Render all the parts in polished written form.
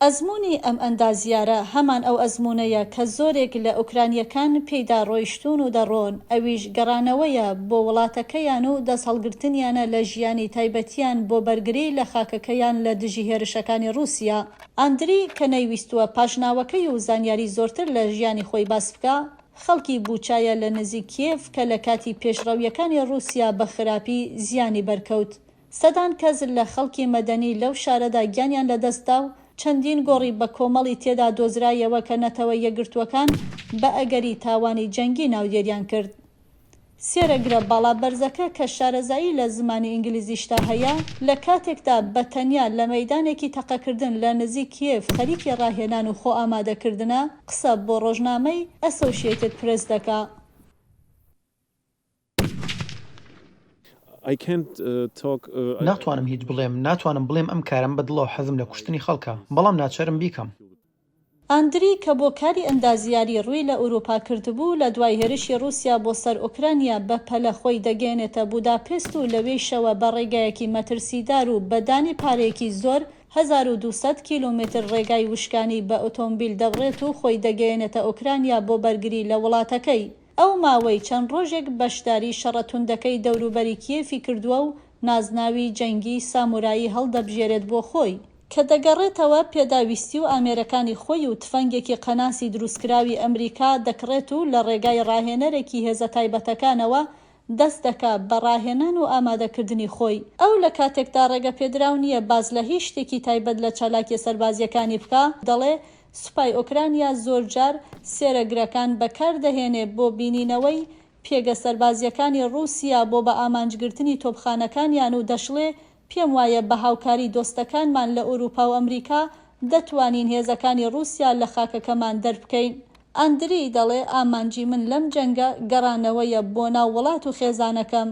ئەزموونی ئەم ئەندازیارە هەمان ئەو ئەزموونەیە کە زۆرێک لە ئۆکرانییەکان پێیدا ڕۆیشتوون و دەڕۆن، ئەویش گەڕانەوەیە بۆ وڵاتەکەیان و دەستهەڵگرتنیانە لە ژیانی تایبەتیان بۆ بەرگری لە خاکەکەیان لە دژی هێرشەکانی ڕووسیا. ئاندری کە نەیویستووە پاشناوەکەی و زانیاری زۆرتر لە ژیانی خۆی باس بکا، خەڵکی بوچایە لە نزیک کیێڤ کە لە کاتی پێشڕەوییەکانی ڕووسیا بە خراپی زیانی بەرکەوت. سەدان کەس لە خەڵکی مەدەنی لەو شارەدا گیانیان لەدەستدا و چەندین گۆڕی بەکۆمەڵی تێدا دۆزرایەوە کە نەتەوە یەکگرتووەکان بە ئەگەری تاوانی جەنگی ناودێریان کرد. سێرەگرە باڵا بەرزەکە کە شارەزایی لە زمانی ئینگلیزیشدا هەیە، لە کاتێکدا بە تەنیا لە مەیدانێکی تەقەکردن لە نزیک کیێڤ خەریکی ڕاهێنان و خۆئامادەکردنە، قسە بۆ ڕۆژنامەی ئەسۆشیەیتد پرێس دەکا. ناتوانم هیچ بڵێم، ناتوانم بڵێم ئەم کارەم بە دڵە و حەزم لە کوشتنی خەڵکە، بەڵام ناچارم بیکەم. ئاندری کە بۆ کاری ئەندازیاری ڕووی لە ئوروپا کردبوو، لە دوای هێرشی ڕووسیا بۆ سەر ئۆکرانیا بە پەلە خۆی دەگەیەنێتە بوداپێست و لەوێیشەوە بە ڕێگایەکی مەترسیدار و بە دانی پارەیەکی زۆر 1200 کیلۆمەتر ڕێگای وشکانی بە ئۆتۆمبیل دەبڕێت و خۆی دەگەیەنێتە ئۆکرانیا بۆ بەرگری لە وڵاتەکەی. ئەو ماوەی چەند ڕۆژێک بەشداری شەڕە توندەکەی دەوروبەری کیێفی کردووە و نازناوی جەنگیی سامورایی هەڵدەبژێرێت بۆ خۆی. کە دەگەڕێتەوە پێداویستی و ئامێرەکانی خۆی و تفەنگێکی قەناسی دروستکراوی ئەمریکا دەکڕێت و لە ڕێگای ڕاهێنەرێکی هێزە تایبەتەکانەوە دەست دەکا بە ڕاهێنان و ئامادەکردنی خۆی. ئەو لە کاتێکدا ڕێگەپێدراو نییە باس لە هیچ شتێکی تایبەت لە چالاکیە سەربازییەکانی بکا، دەڵێ سوپای ئۆکرانیا زۆرجار سێرەگرەکان بەکاردەهێنێ بۆ بینینەوەی پێگە سەربازییەکانی ڕووسیا بۆ بە ئامانجگرتنی تۆپخانەکانیان و دەشڵێ پێم وایە بە هاوکاری دۆستەکانمان لە ئوروپا و ئەمریکا دەتوانین هێزەکانی ڕووسیا لە خاکەکەمان دەربکەین. ئەندری دەڵێ ئامانجی من لەم جەنگە گەڕانەوەیە بۆ ناو وڵات و خێزانەکەم.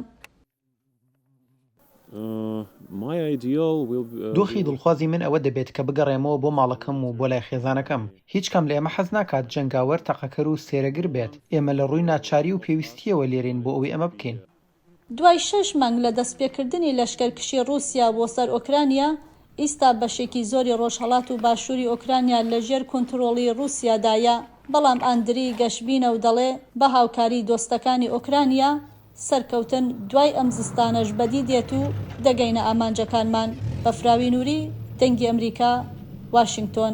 دۆخی دڵخوازی من ئەوە دەبێت کە بگەڕێمەوە بۆ ماڵەکەم و بۆ لای خێزانەکەم. هیچ کام لە ئێمە حەز ناکات جەنگاوەر، تەقەکەر و سێرەگر بێت. ئێمە لە ڕووی ناچاری و پێویستییەوە لێرەین بۆ ئەوەی ئەمە بکەین. دوای شەش مانگ لە دەستپێکردنی لەشکەرکشی ڕووسیا بۆ سەر ئۆکرانیا، ئیستا بەشێکی زۆری ڕۆژهەڵات و باشووری ئۆکرانیا لە ژێر کونترۆڵی ڕووسیادایە، بەڵام ئاندری گەشبینە و دەڵێ بە هاوکاری دۆستەکانی ئۆکرانیا، سەرکەوتن دوای ئەم زستانەش بەدی دێت و دەگەینە ئامانجەکانمان. بەفراوی نوری، دەنگی ئەمریکا، واشینگتۆن.